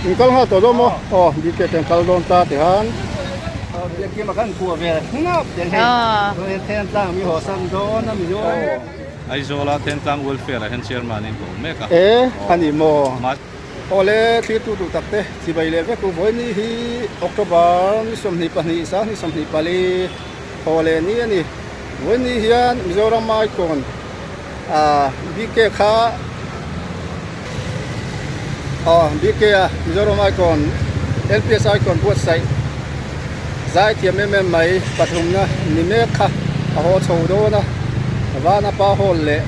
In kal nghal tawh dawn maw? Aw BK te an kal dawn ta ti khan. Biakkim a kan phuah ve hnap te hei. Chuan Thentlang mi haw san dawn a mi chu. Aizawla Thentlang Welfare ah hian Chairman in ka awm mek a. E a ni maw? Awle thlir tu duh tak te chibai leh vek u vawiin hi October ni 22 sang ni 24 Awle ni a ni. Vawiin ni hian Mizoram Icon ah BK kha aw BK a Mizoram Icon LPS Icon buatsaih zaithiam em em mai pathumna ni mek kha a haw chho dawn a Vanapa Hall leh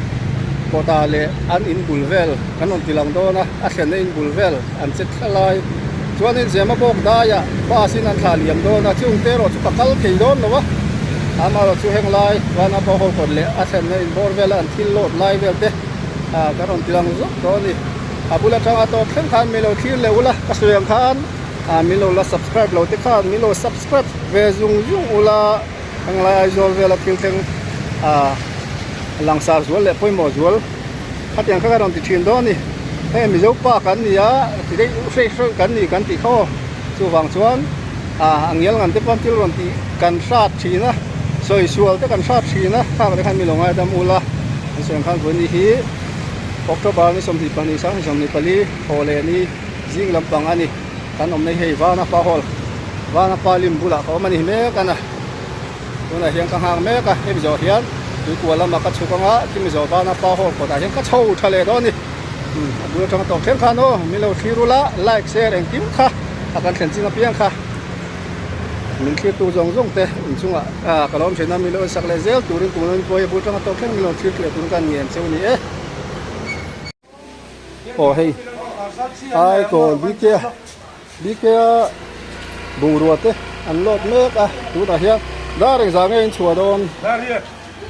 kawtah leh an in bul vel kan rawn ti lang dawn a a thlenna in bul vel an che thla lai chuanin Zemabawk daiah bus in an thlah liam dawn a chung te erawh chu ka kal thei dawn lo a amaherawh chu heng lai Vanapa Hall kawt leh a thlenna in bawr vela an thil load lai vel te ah kan rawn ti lang zawk dawn a ni a bul atanga tawp thleng khan min lo thlir leh ula ka sawi ang khan ah min lo la subscribe lo te khan min lo subscribe ve zung zung ula. Henglai Aizawl vela thil thleng ah langsar zual leh pawimawh zual khatiang kha ka rawn ti thin dawn a ni. Hei Mizo pa kan ni a ti daih hrei hrei kan ni kan tih kha aw. Chuvang chuan ah a ngial ngan te pawn thil rawn tih kan hrat thin a, sawi sual te kan hrat thin a, khang te khan mi lo ngaidam ula an sawi ang khan vawiin ni hi October ni 22 sang 24 thaw leh ni zing lampang a ni. Kan awmna hi hei Vanapa Hall Vanapa lim bulah ka awm a ni mek a na. Tunah hian ka nghak mek a, hemi zawh hian tuikual lamah ka chhuk anga khimi zawh Vanapa Hall kawtah hian ka chho tha leh dawn a ni. A bul atanga tawp thleng khan aw min lo thlir ula like share engkim kha a kan thlen ching apiang kha min thlirtu zawng zawng te inchungah ka lo awm thin a min lo ensak leh zel turin tuna min pawh hi a bul atanga tawp thleng min lo thlir leh turin ka ngen cheu a ni e. Aw hei Icon BK BK a bungrua te an load mek a tunah hian dar engzah nge in chhuah dawn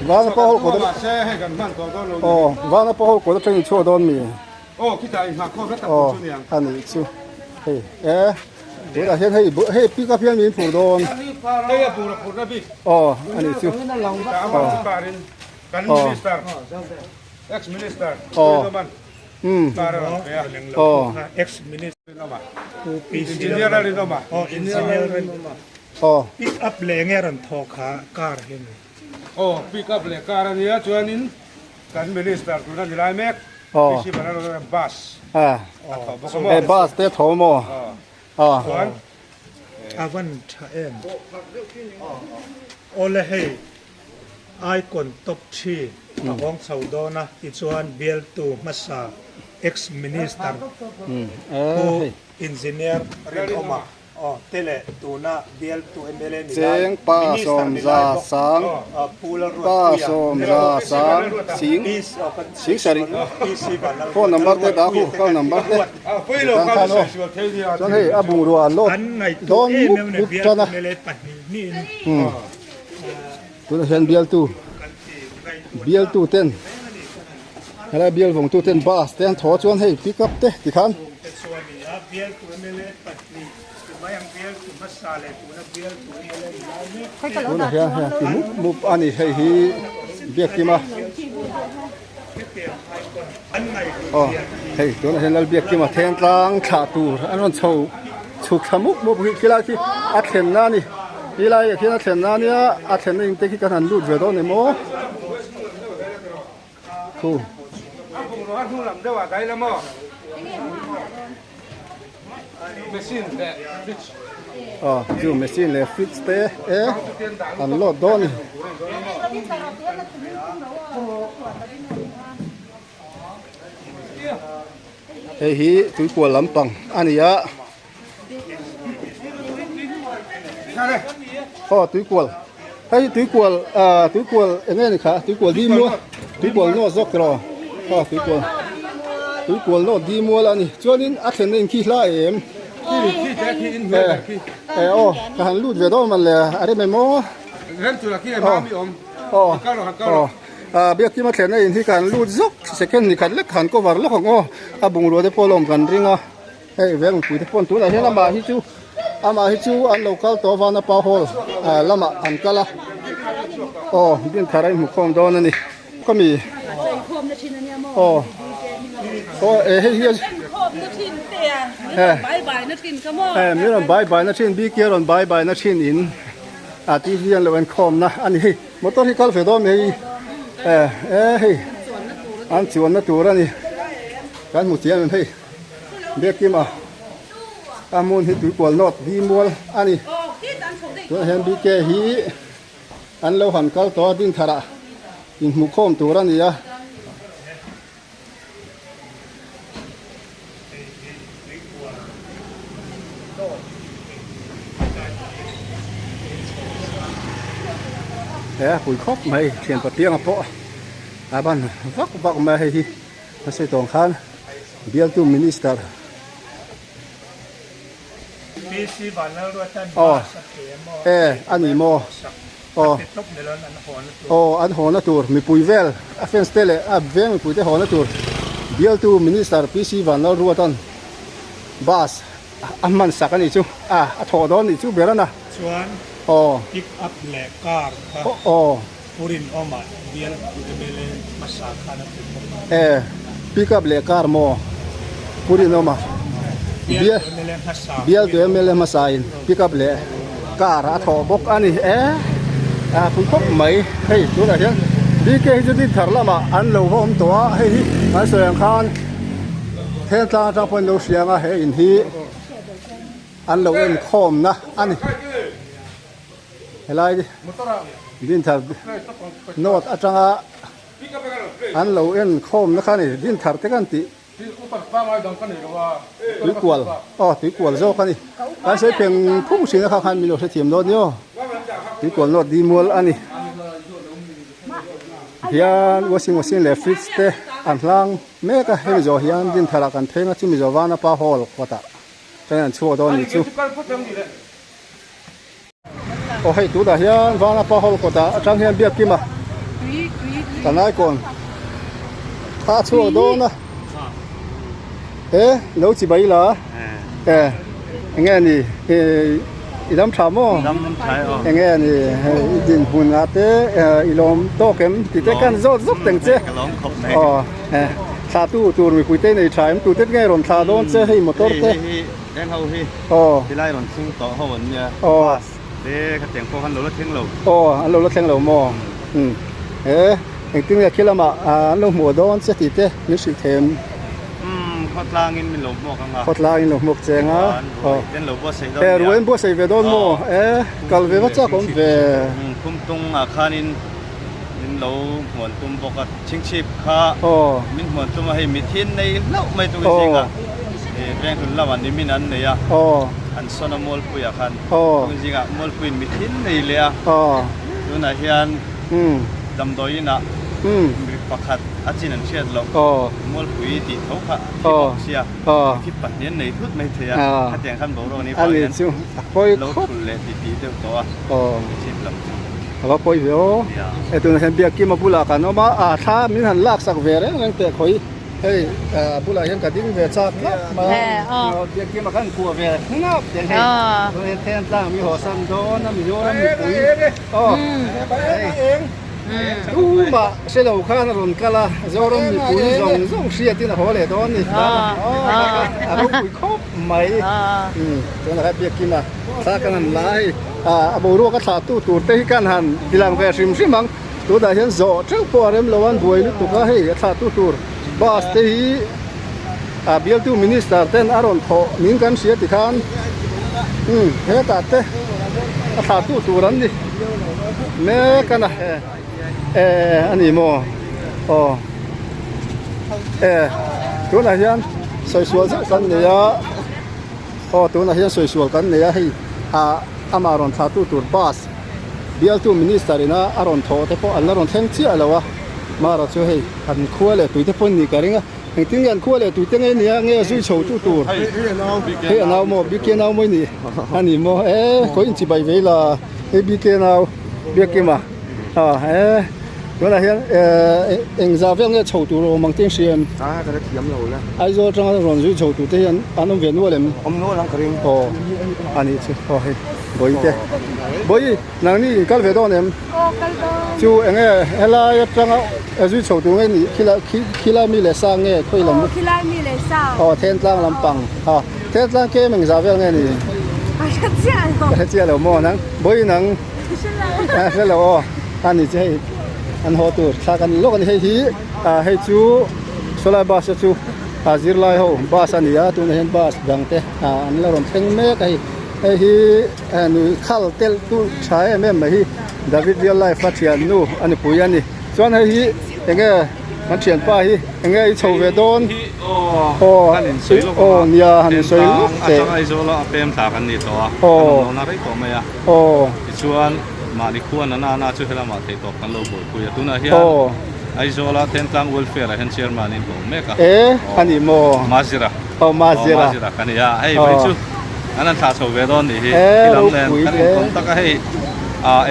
Vanapa hall kawt aw Vanapa hall kawt atang in chhuah dawn mi aw a nih chu hei e tunah hian hei hei pick up hian min phur dawn aw a nih chu aw. Ex Minister Aw. Tuiloman Um. car a rawn pe a. Aw. Ex Minister Rinawma. Engineer a Rinawma. Aw, Engineer Rinawma. Aw. Pick up leh nge rawn thawk kha car hi ni. Aw, pick up leh car a nia chuanin kan Minister tuna ni lai mek Aw. PC Banana bus A. a thawh bawk a maw. E bus te tho maw. Aw. Aw. Chuan A van tha em. Awle hei Icon top thi a hawng chho dawn a, tichuan bialtu hmasa ex minister Pu Engineer Rinawma te leh tuna bialtu mla ni lai minister ni lai bawk Pu Lalruatpuia PC Vanlalruatpuia te kan an ngaihtuah em em a ni bialtu mla pahnih hnihin. Tunah hian bialtu bialtu ten helai bial vawngtu ten bus te an thaw a chuan hei pick up te tikhan tunah hian hei ti mup mup a ni hei hi biakkima aw hei tunah hian Lalbiakkima Thentlang thlah tur an rawn chho chhuk thla mup mup hi khilai khi a thlenna a ni helai ah khian a thlenna a nia a thlenna in te khi kan han lut ve dawn em aw khu. Aw chu machine leh fridge te e an load dawn a ni. Hei hi tuikual lampang a ni a. Aw tuikual hei hi tuikual ah tuikual eng nge ni kha tuikual di mual tuikual nawh zawk tiraw aw tuikual tuikual nawh di mual a ni chuanin a thlenna in khi hla em e aw ka han lut ve dawn man le a rem em aw aw aw ah biakkim a thlenna in hi ka han lut zawk second ni khat lek ka han cover lawk ang aw a bungrua te pawh a lawm kan ring a. Hei veng mipui te pawn tunah hian amah hi chu amah hi chu an lo kal tawh Vanapa hall ah lamah an kal a aw bin thar a inhmukhawm dawn a ni ka mi aw aw e hei hi Bai bai na thin ka maw. Eh, mi rawn bai bai na thin, BK rawn bai bai na thin in a TV an lo enkhawm na a ni hei. Motor hi kal ve dawn mai hei. Eh, eh hei. An chuan na tur a ni. Kan hmu chiang em hei. Biakima a hmun hi tuikual nawt bi mual a ni. Tunah hian BK hi an lo han kal tawh a dintharah inhmuhkhawm tur a ni a. He a pui khawp mai thian papianga pawh a ban vak vak mai a hei hi a sawi tawng khan bialtu minister aw e a ni maw aw aw an haw na tur mipui vel a fans te leh a veng mipui te haw na tur bialtu minister PC Vanlalruatan bus a hman sak a nih chu a a thawh dawn nih chu ber a na Chuan aw pick up leh car kha aw Pu Rinawma bialtu mla hmasa khan a ti bawk a. E pick up leh car maw Pu Rinawma bialtu mla hmasa bialtu mla hmasa in pick up leh car a thawh bawk a ni e a pui khawp mai hei tunah hian BK hi chu Dinthar lamah an lo va awm tawh a hei hi an sawi ang khan Thentlang atang pawhin lo hria ang a he in hi an lo enkhawmna a ni helai Dinthar north atanga an lo enkhawmna kha a ni Dinthar te kan tih. Tuikual aw tuikual zawk a ni kan sawi pheng phung hrin a kha khan min lo hrethiam dawn nia aw tuikual nawt di mual a ni hian washing machine leh fridge te an hlang mek a hemi zawh hian dinthar ah kan thleng a chumi zawh vanapa hall kawtah chuan an chhuak dawn a nih chu aw hei tunah hian vanapa hall kawtah atang hian biakkima kan icon kha a chhuak dawn a he lo chi bai la e enge ni i dam tha maw enge ni i dinhmun ah te i lawm tawk em tih te khan zawt zawk teng che aw thla tu tur mipui te nei tha em tute nge rawn thla dawn che hei motor te. Eng ho hi Aw. Tilai rawn thleng tawh ho an nia. Aw. Bus te khatiang pawh khan lo la thleng lo. Aw an lo la thleng lo maw? Umm. He engtin nge khi lamah an lo hmuh dawn che tih te min hrilh thei em? Umm khawtlang in min lo hmuak ang a. Khawtlang in lo hmuak cheng a. Aw. Ruai ten lo buatsaih dawn nia. E ruai an buatsaih ve dawn maw? E kal ve va chak awm ve. Umm khumtung ah khanin min lo hmuan tum bawk a. Chhingchhip kha min hmuan tum a hei mithin nei hlauh mai chu ka zing a ih Venghlun lamah nimin an nei a an sawn a Mualpuiah khan chu zingah Mualpuiin mithin nei leh a tunah hian damdawi inah mi pakhat a chin an hriat loh Mualpui tih tho kha a thi bawk sia thi pahnih an nei thut mai thei a khatiang khan boruak ni vang hian lo thulh leh titih deuh tawh a chhingchhip lam chu. A va pawi ve aw. Hei tunah hian Biakkima bulah kan awm a, ah thla min han lak sak ve reng reng teh khawi. Hei a bulah hian ka ding ve chak hlauh mai a, Biakkima khan kuah ve hnap teh hei. Tunah hian Thentlang mi haw san dawn a Mizoram mipui aw hei tumah hre lo khan a rawn kal a, Zoram mipui zawng zawng hriatin a haw leh dawn a ni. A ropui khawp mai. Tunah hian Biakkima thla kan han la a hei. A boruak a thlah tu tur te hi kan han ti lang ve hrim hrim ang tunah hian zawh teuh pawh a rem lo a an buai lutuk a hei a thlah tu tur bus te hi a bialtu minister ten a rawn thawh min kan hria ti khan umm hetah te a thlah tu tur an ni mek a na eh a ni maw aw eh tunah hian sawi sual zeuh kan nei a. Aw tunah hian sawi sual kan nei a hei ah amah rawn thlah tu tur bus bialtu minister ina a rawn thawh te pawh an la rawn thleng chiah lo a mara chu hei an khua leh tui te pawh an nih ka ring a engtin nge an khua leh tui te nge nia nge zui chho tu tur hei a nau maw BK nau maw i nih a ni maw e khawi inchibai vei la hei BK nau Biakima ah e. Tunah hian eh eng zah vel nge chho tur awm ang tih hria em? A ka la thiam lo la. Aizawl atanga rawn zui chho tur te hian an awm ve nual em? Awm nual ang ka ring. Aw a nih chu aw hei Bawihte. Bawihi nangni in kal ve dawn em? Aw kal dawn. Chu eng nge helai atanga zui chho tur nge nih khilai khi khilai mi leh sa nge khawi lam? Aw khilai mi leh sa. Aw Thentlang lampang a. Thentlang kem engzah vel nge ni? A hre chiah lo. A hre chiah lo maw nang? Bawihi nang? Hre lo. A hre lo aw. A ni chu hei an haw tur thla kan lawk a ni. Hei hi ah hei chu sawlai bus te chu ah zirlai ho bus a ni a tunah hian bus dang te ah an la rawn thleng mek a hei. Hei hi nui khal telh tulh tha em em mai hi David real life a thiannu a nupui a ni. Chuan hei hi enge kan thianpa hi enge i chho ve dawn? Aw Kan insawi lawk aw nia han insawi lawk teh. Atanga Aizawla a pem thla kan ni tawh a, kan awm lohna rei tawh mai a. Tichuan mahni khuan a nana chu helamah theih tawp kan lo buaipui a, tunah hian Aizawla Thentlang Welfare ah hian chairman in ka awm mek a. E a ni maw? Mazira. Aw Mazira. Mazira ka ni a, hei mai chu an han thlah chho ve dawn nih hi. Khi lam nen kan inkawm tak a hei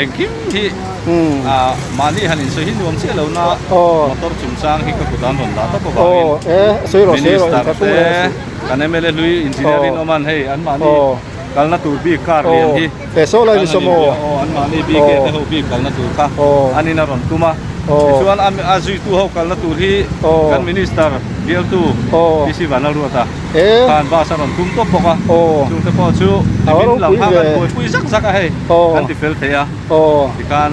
engkim hi mahni han insawi hi nuam chiah lo na motor chungchang hi ka kut an rawn dah tawp avangin Minister te kan mla hlui engineer in awm an hei an mahni kalna tur bik car lian hi kan han inbia aw an mahni bike te ho bik kalna tur kha an in a rawn tum a tichuan a zuitu ho kalna tur hi kan Minister bialtu PC Vanlalruata khan bus a rawn tum tawp bawk a chungte pawh chu nimin lam kha kan buaipui zak zak a hei kan ti fel thei a tikhan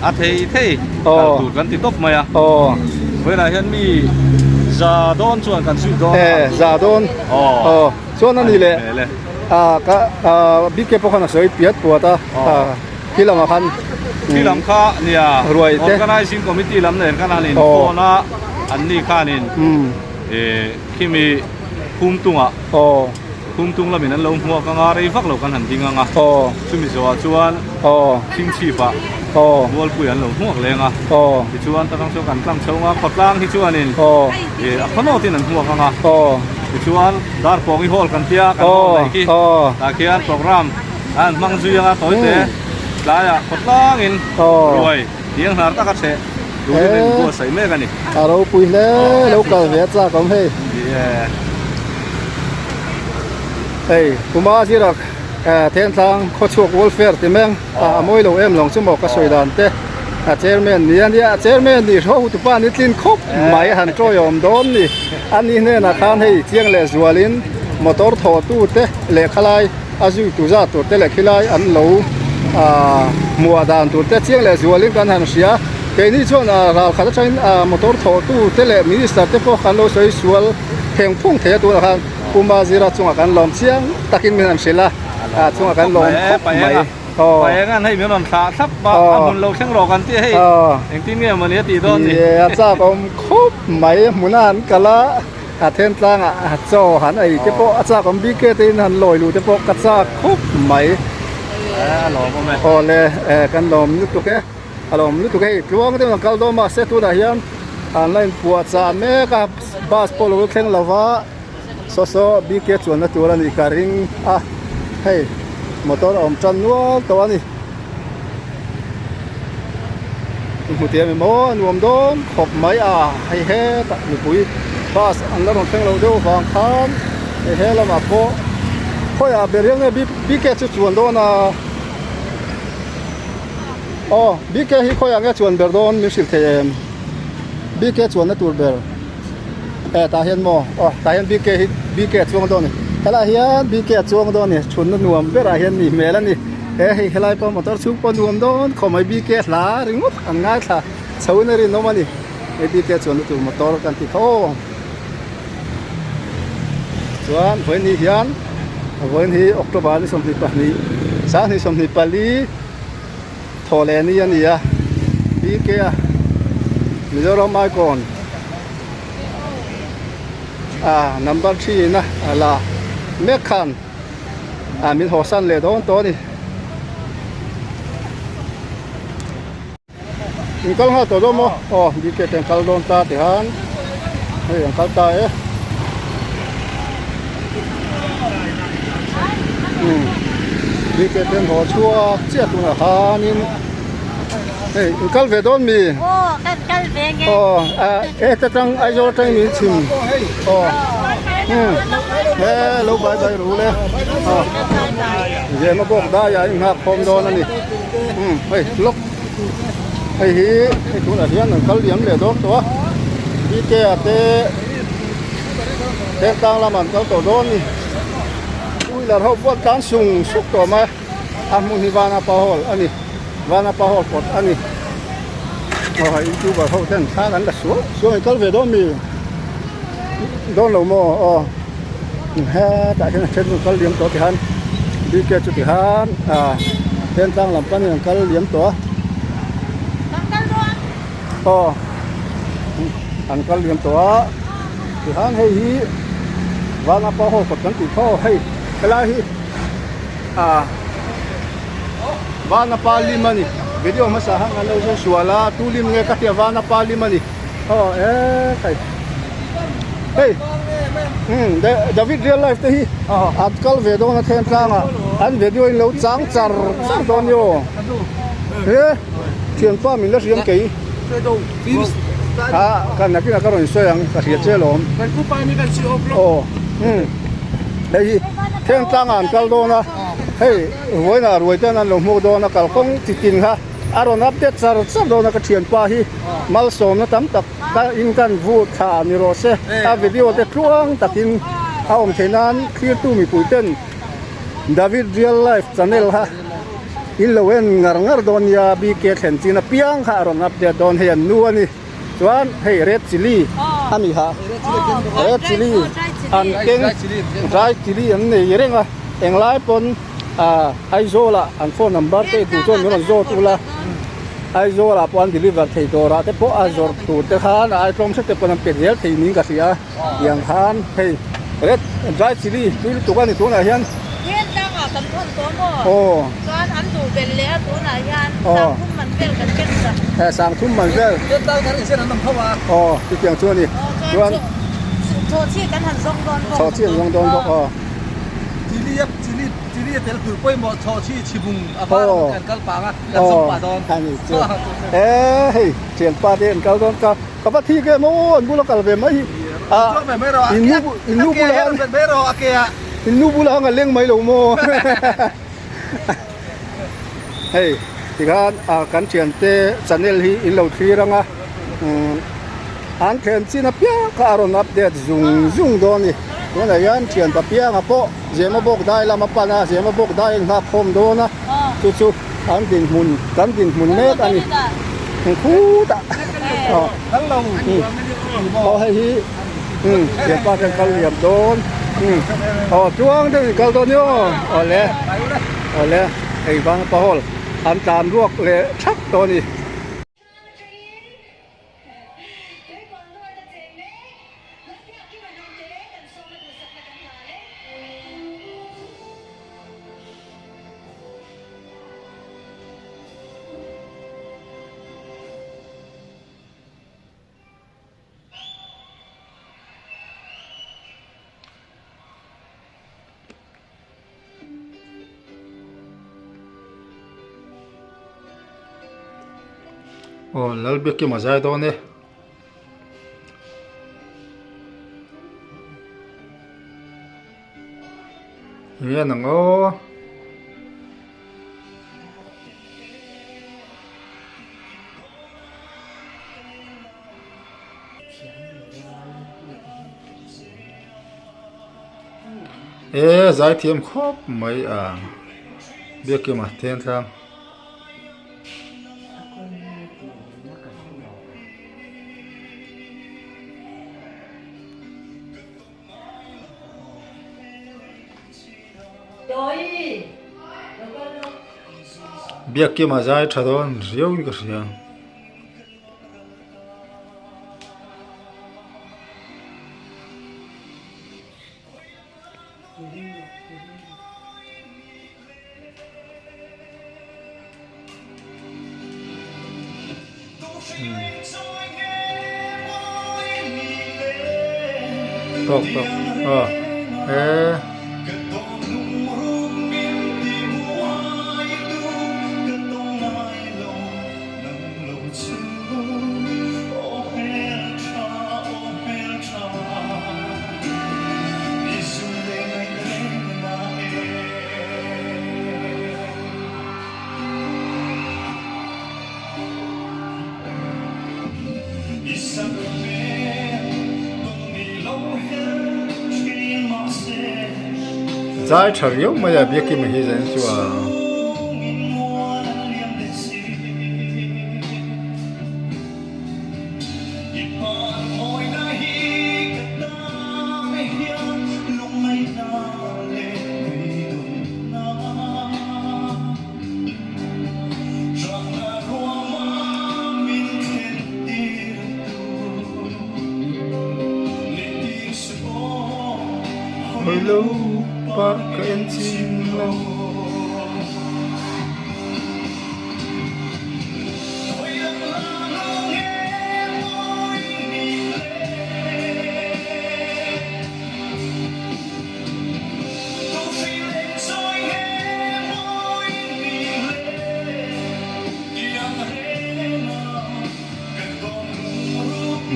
a thei thei kal tur kan ti tawp mai a vawiinah hian mi za dawn chuan kan suih dawn a za dawn chuan a ni leh ka bike pawh khan a sawi piat puat a khi lamah khan khi lam kha nia organizing committee lam nen khan an inphone a an ni khanin Khimi Khumtungah Khumtung lamin an lo hmuak anga rei vak lo kan han ding anga chumi zawhah chuan Chhingchhipah Mualpui an lo hmuak leng a tichuan takang chuan kan tlang chho anga khawtlang hi chuanin a khawnawtin an hmuak anga tichuan Darpawngi Hall kan tia kan hall neih khi tah khian program a han hmang zui anga tawite tlaiah khawtlangin ruai Tiang hnar taka chhe turin a inbuatsaih mek a ni. A ropui hle lo kal ve a chak awm hei. Hei Puma zirak Thentlang khawchhuak welfare ti meng a mawi lo em lawng chu maw ka sawi dan te a chairman ni a nia a chairman nih hro tupa ni tlin khawp mai han tawiawm dawn ni a ni hnenah khan hei chiang leh zualin motor thawh tu te lehkha lai a zui tu zat tur te leh khilai an lo ahh hmuah dan tur te chiang leh zualin kan han hria keini chuan ah ral khat atangin ah motor thawh tu te leh minister te pawh kan lo sawi sual pheng phung thei a tunah khan Pu Mazira chungah kan lawm chiang takin min han hrilh a ah chungah kan lawm khawp mai aw Paengan hei min rawn thlah thlap a a hmun lo thleng rawh kan tih hei engtin nge mawni a tih dawn ni a chak awm khawp mai hmuna an kal a. A then tlangah chaw han ei te pawh a chak awm bik e tiin han lawi luh te pawh ka chak khawp mai. A lawm awm e. Aw le kan lawm lutuk e a lawm lutuk e hei tluang deuhin an kal dawn mahse tunah hian an la inpuah chah mek a bus pawh lo thleng lo va saw saw bike chuanna tur a nih ka ring a hei motor a awm tan nual tawh a ni. Hmu te ami maw a nuam dawn khawp mai a hei hetah mipui bus an la rawn thleng lo deuh vang khan hei he lamah pawh khawiah ber hian nge bike chu chuan dawn a aw bike hi khawiah nge chuan ber dawn min hrilh thei em bike chuanna tur ber e tah hian maw aw tah hian bike hi bike a chuang dawn a ni helaiah hian bike a chuang dawn a ni chhunna nuam berah hian nih hmel a ni. He hei helai pawh motor chhung pawh nuam dawn khawm mai bike hla ringawt an ngaithla chho in a rinawm a ni hei bike chuan na tur motor kan ti kha aw chuan vawiin hi hian vawiin hi October ni 22 2024 thawhleh ni a ni a bike a Mizoram icon a number 3 na a la mek khan. ah min haw san leh dawn tawh a ni in kal nghal tawh dawn maw aw bike te an kal dawn ta ti khan hei an kal ta e umm bike te an haw chhuak chiah tunah khanin hei in kal ve dawn mi aw kan kal ve nge aw ah heta tang Aizawl atangin min chhim aw umm he lo bai bai ru le aw zema bawk daiah in nghak khawm dawn a ni umm hei lawk hei hi hei tunah hian an kal liam leh dawn tawh a bike ah te Thentlang lamah an kal tawh dawn a ni. wheeler ho pawh an tlan sung suk tawh mai a hmun hi Vanapa hall a ni Vanapa hall kawt a ni aw hei youtuber ho ten thla an la suau suau a ni kal ve dawn mi dawn lo maw aw hetah hian a then chu an kal liam tawh tikhan bike chu tikhan ah Thentlang lam panin an kal liam tawh a aw an kal liam tawh a tikhan hei hi Vanapa hall kawt kan tih khaw hei helai hi ah Vanapa lim a ni video hmasa hang an lo zawng sual a tu lim nge ka hria Vanapa lim a ni aw e khai hei umm David real life te hi an kal ve dawn a then tlang ah an video in lo chang char char dawn ni aw he thianpa min la hriam kei ah kan nakin ah ka rawn sawi ang ka hria che alawm aw umm hei hi then tlang ah an kal dawn a hei vawiinah ruai ten an lo hmuak dawn a kalkawng chi tin kha a rawn update char char dawn a ka thianpa hi malsawmna tam tak ka in kan vu thla ni rawh se a video te tluang takin a awm theih nan thlirtu mipui ten David real life channel kha in lo en ngar ngar dawn nia BK thlen chin apiang kha a rawn update dawn hei an nu a ni chuan hei red chilli a ni ha red chilli an keng dry chilli an nei reng a englai pawn ah Aizawl ah an phone number te duh chuan min rawn zawt ula Aizawl ah pawh an deliver thei dawrah te pawh a zawrh tur te khan a aitlawm hret te pawn an pe zel thei niin ka hria a tiang khan hei red dry chilli tui lutuk a ni tunah hian aw aw he sangthum man vel aw chutiang chu a ni chuan chhawhchhi an zawng dawn bawk aw. Chili a tel tur pawimawh chhaw chhi chhibung a var ang kan kal pang a, kan zawng pah dawn. A ni chu. E hei thianpa te an kal dawn ka ka va thik em aw an bula kal ve mai hi. A ve mai rawh a in nu bula ve mai rawh a ke a. In nu bula ang a leng mai lo maw. Hei tikhan a kan thiante channel hi in lo thlir ang a an thlen chin apiang kha a rawn update zung zung dawn a ni. Tunah hian thianpa pianga pawh. Zema bawk dai lam a pan a, Zema bawk dai a inghak khawm dawn a, chu chu an dinhmun kan dinhmun mek a ni. Khutah aw aw hei hi umm thianpa te an kal liam dawn umm aw tluang deuhin kal dawn ni aw awle awle hei Vanapa hall an tlan ruak leh thak tawh a ni. Aw Lalbiakkim a zai dawn e. Enge nang aw. E zaithiam khawp mai a biakima thentlang. Biakima zai tha dawn riau in ka hria. Tawk tawk aw e. Zai tha riau mai a biakin hi zan chu a. Hello pa ka en chin lo.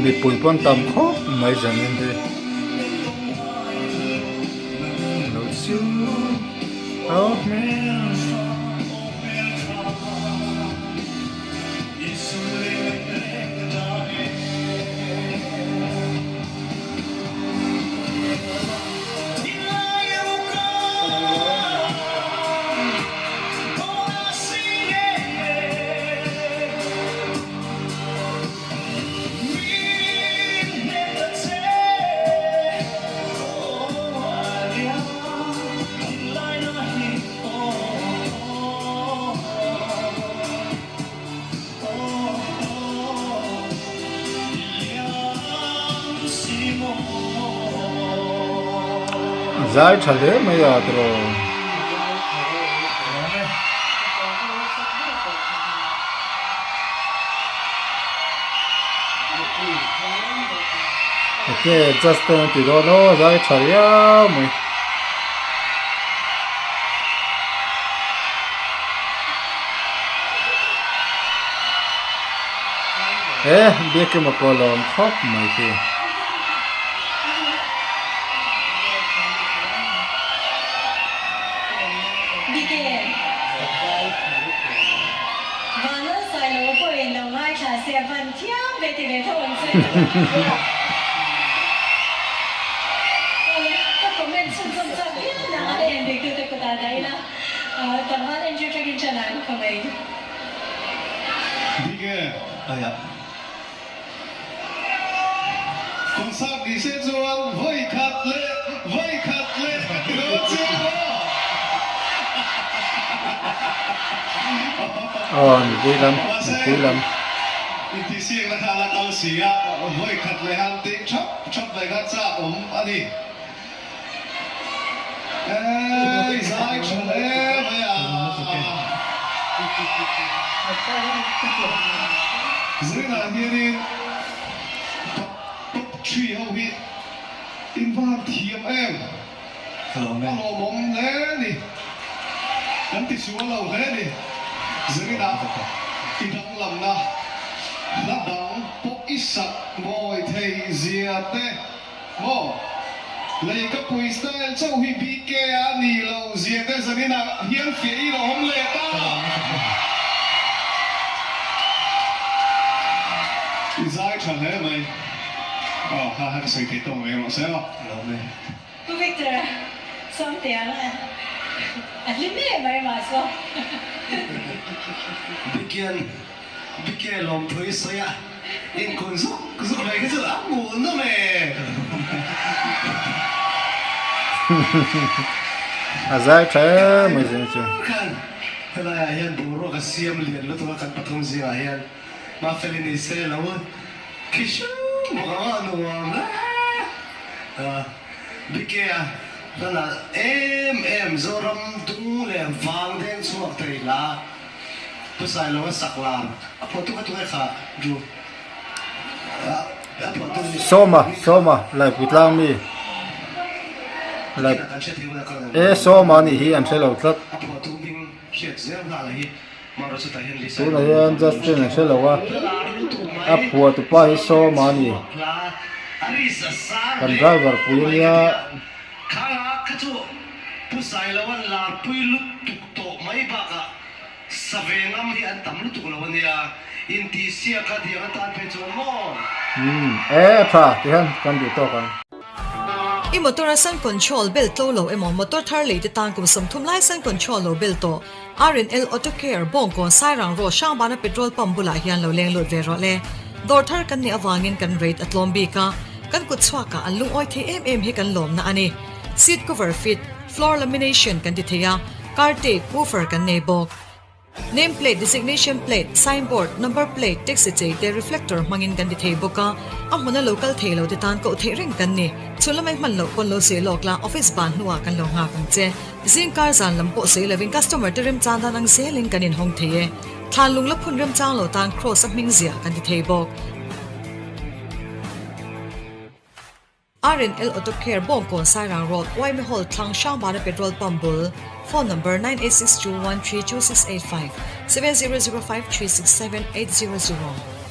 Mipui pawn tam khawp mai zanin hi lo chu a hmel. Zai tha hle mai a tiraw. Enge Justin a ti dawn aw zai tha riau mai. He biakin a pawh lawm khawp mai khi. Big e. Aia. Concert ni se chuan vawi khat leh vawi khat leh ka ti dawn chiang maw? Aw mipui lam mipui lam. Intihsiakna kha a la kal si a, vawi khat leh han tih thap thap mai kha chak awm a ni. Eii zai tha hle mai a. Zainah hianin top 3 ho hi in va han thiam em. A lawmawm hle ni. Kan ti sual lo hle ni. Zainah i danglamna hla dang pawh i sak mawi thei zia te. Maw? Lei ka pui style chauh hi BK a ni lo zia te zanin ah hian fiah i lo awm leh ta. I zai tha hle mai. Aw kha kha ka sawi thei tawk mai rawh se aw. Lawm e. Pu Victor a Sawmtea a hlim em mai mah saw. Bikian Bike lawmthu i sawi a, inkun zuk zuk mai kha chu a hmuhnawm e. A zai tha em mai zing chu. Khan helaiah hian boruak a siam lian lutuk a kan pathum zingah hian Mafeli ni se lo khi hrang bawk ang a nuam hle a. Bike a hlan ah em em Zoram dung leh vang deng chhuak thei hla. Pu Sailo a sak lar a phuah tu kha tunge kha Drew a phuah tu ni. Sawma Sawma Laipui tlang mi Lai e Sawma anih hi an hre lo tlat. A phuah tu hming hriat zel nghal a hi Tunah hian Justin an hre lo a a phuah tu pa hi Sawma a ni kan driver pui ania. Tawh mai bakah save ngam hi an tam lutuk lo ania, intihsiak a diang atan phei chuan maw? Umm e a tha tihian kan duh tawk ang. I motor a sun control bel tlo lo emaw motor thar lei te tan kum 30 lai sun control lo bel tawh RNL Auto Care Bawngkawn Sairang Road Hrangbana petrol pump bulah hian lo leng lut ve rawh le. Dawr thar kan nih avangin kan rate a tlawm bik a, kan kut chhuakah an lungawi thei em em hi kan lawmna a ni. Seat cover fit, floor lamination kan ti thei a, car tape, woofer kan nei bawk. Name plate, designation plate, sign board, number plate, taxi chei te reflector hmangin kan ti thei bawk a, a hmuna lo kal thei lo te tan koh theih reng kan ni. Chhun lamai hman loh pawn lo sawi lawk la, office ban hnuah kan lo nghak ang che. Zing kar zan lam pawh sawi lovin customer te remchang dan ang zelin kan inhawng thei e. Thlan lung la phun remchang lo tan cross a hming ziah kan ti thei bawk. RNL Auto Care Bawngkawn Sairang Road Uaime Hall thlang Hrangbana Petrol Pump bul Phone Number 9862132685 7005367800.